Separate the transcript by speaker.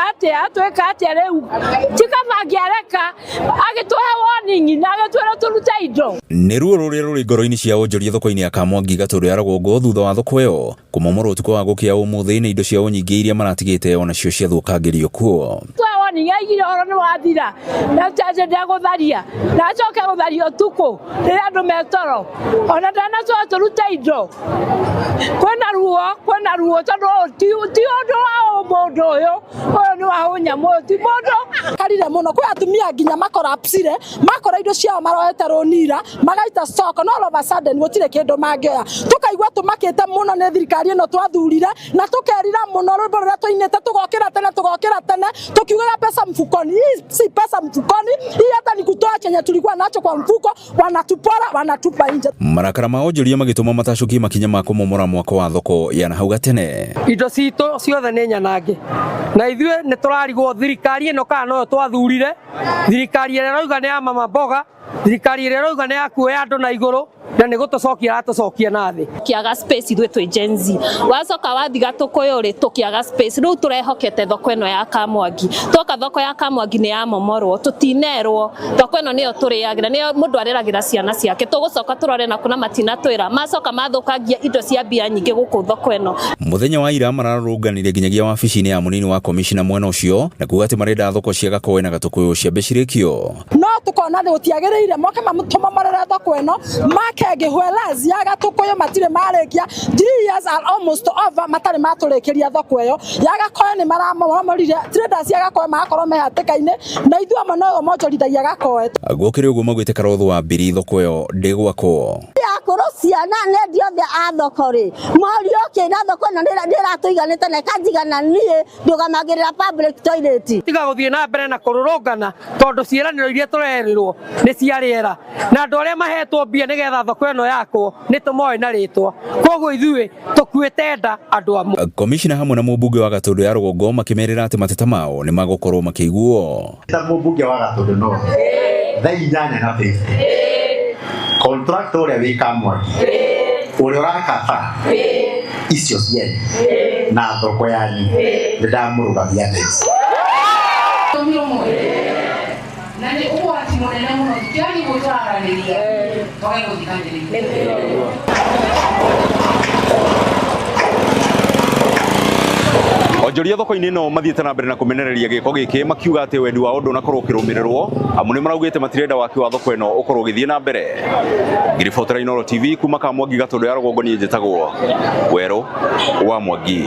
Speaker 1: Atwĩka atĩa? Atwĩka atĩa rĩu? Ti kaba angĩareka agĩtũhe warning na agĩtwĩra tũrute indo.
Speaker 2: Nĩ ruo rũrĩa rũrĩ ngoro-inĩ cia onjoria thoko-inĩ ya Kamwangi Gatũndũ ya Rũgongo thutha wa thoko ĩyo kũmomorwo ũtukũ wa gũkĩa ũmũthĩ nĩ indo ciao nyingĩ iria maratigĩte onacio ciathũkangĩrio kuo.
Speaker 1: Tũhe warning aigire ũhoro nĩ wathira na atĩ ndegũtharia na acoke gũtharia ũtukũ rĩrĩa andũ metoro ona ndanatwĩra tũrute indo. Kwĩna ruo tondũ ti ũndũ wa ũmũndũ ũyũ, ũyũ nĩ wa ũnyamũ, ũyũ ti mũndũ.
Speaker 3: Karire mũno kwĩ atumia nginya makorapsire makora indo ciao maroete rũnira magaita stock no all of a sudden gũtirĩ kĩndũ mangĩoya. Tũkaigua tũmakĩte mũno nĩ thirikari ĩno twathurire na tũkerira mũno rwĩmbo rũrĩa tũinĩte tũgokĩra tene tũkiugaga pesa mfukoni. Hii si pesa mfukoni, hii hata ni kutoa chenye tulikuwa nacho kwa mfuko, wanatupora wanatupa nje.
Speaker 2: Marakara ma onjoria magĩtũma matacũkie makinya ma kũmomora mwako wa thoko ya nahau gatene.
Speaker 4: Indo citũ ciothe nĩ nyanange na ithuĩ nĩ tũrarigwo thirikari ĩno kana noyo twathurire, thirikari ĩrĩa ĩrauga nĩ ya mama mboga, thirikari ĩrĩa ĩrauga nĩ ya kuoya andũ na igũrũ na nĩ gũtũcokia ĩratũcokia na thĩ.
Speaker 5: Tũkĩaga space ithuĩ twĩ Gen Z, wacoka wathiga Tũkũyũ rĩ tũkĩaga space, rĩu tũrehokete thoko ĩno ya Kamwangi. Twoka thoko ya Kamwangi nĩ yamomorwo, tũtinerwo, thoko ĩno nĩyo tũrĩagĩra, nĩyo mũndũ areragĩra ciana ciake. Tũgũcoka tũrore naku na matinatwĩra, macoka mathũkangia indo cia mbia nyingĩ gũkũ thoko ĩno.
Speaker 2: Mũthenya wa ira mararũrũnganire nginyagia wabici-inĩ ya mũnini wa komishina mwena ũcio na kuga atĩ marenda thoko cia Gakoe na Gatũkũyũ ciambe cirĩkio.
Speaker 3: No tukona gũtiagĩrĩire moke mamũtũmomorere thoko ĩno makenge whereas ya Gatũkũyũ matirĩ marĩkia 3 years are almost over matarĩ matũrĩkĩria thoko ĩyo ya Gakoe nĩ maramomorire traders ya Gakoe magakorwo me hatĩka-inĩ na ithuĩ amwe no monjorithagia Gakoe.
Speaker 2: Gũkĩrĩ ũguo maugĩte Karotho wa Mbiri thoko ĩyo ndĩgwakwo.
Speaker 6: Akũrũ ciana nĩ ndiothe a thoko rĩ morio kĩna thoko ĩno nĩratũiganĩte na ĩkanjigana niĩ ndũgamagĩrĩra public toilet.
Speaker 4: Tiga gũthiĩ na mbere na kũrũrũngana tondũ ciĩranĩro iria tũrerirwo nĩ cia rĩera na andũ arĩa mahetwo mbia nĩgetha thoko ĩno yakwo nĩ tũmoĩ na rĩtwa, koguo ithuĩ tũkuĩte nda andũ amwe.
Speaker 2: Komishina hamwe na mũmbunge wa Gatũndũ ya Rũgongo makĩmerĩra atĩ mateta mao nĩ magũkorwo makĩiguo.
Speaker 7: Ta mũmbunge wa Gatũndũ no thaa inyanya na 50 contractor ũrĩa wĩ Kamwangi ũrĩa ũraka bara icio cianyu na thoko yanyu nĩ ndamũrũgamia thaa ici.
Speaker 8: Na nĩ ũgwati mũnene mũno tũtiagĩrĩirwo gũtũraranĩria twage gũthikanĩrĩria.
Speaker 2: Onjoria thoko-inĩ ĩno mathiĩte na mbere na kũmenereria gĩko gĩkĩ makiuga atĩ wendi wao ndũnakorwo ũkĩrũmĩrĩrwo amu nĩ maraugĩte matirenda waki wa thoko ĩno ũkorwo ũgĩthiĩ na mbere. Ngiribotera Inooro TV kuma Kamwangi Gatũndũ ya Rũgongo, niĩ njĩtagwo Werũ wa Mwangi.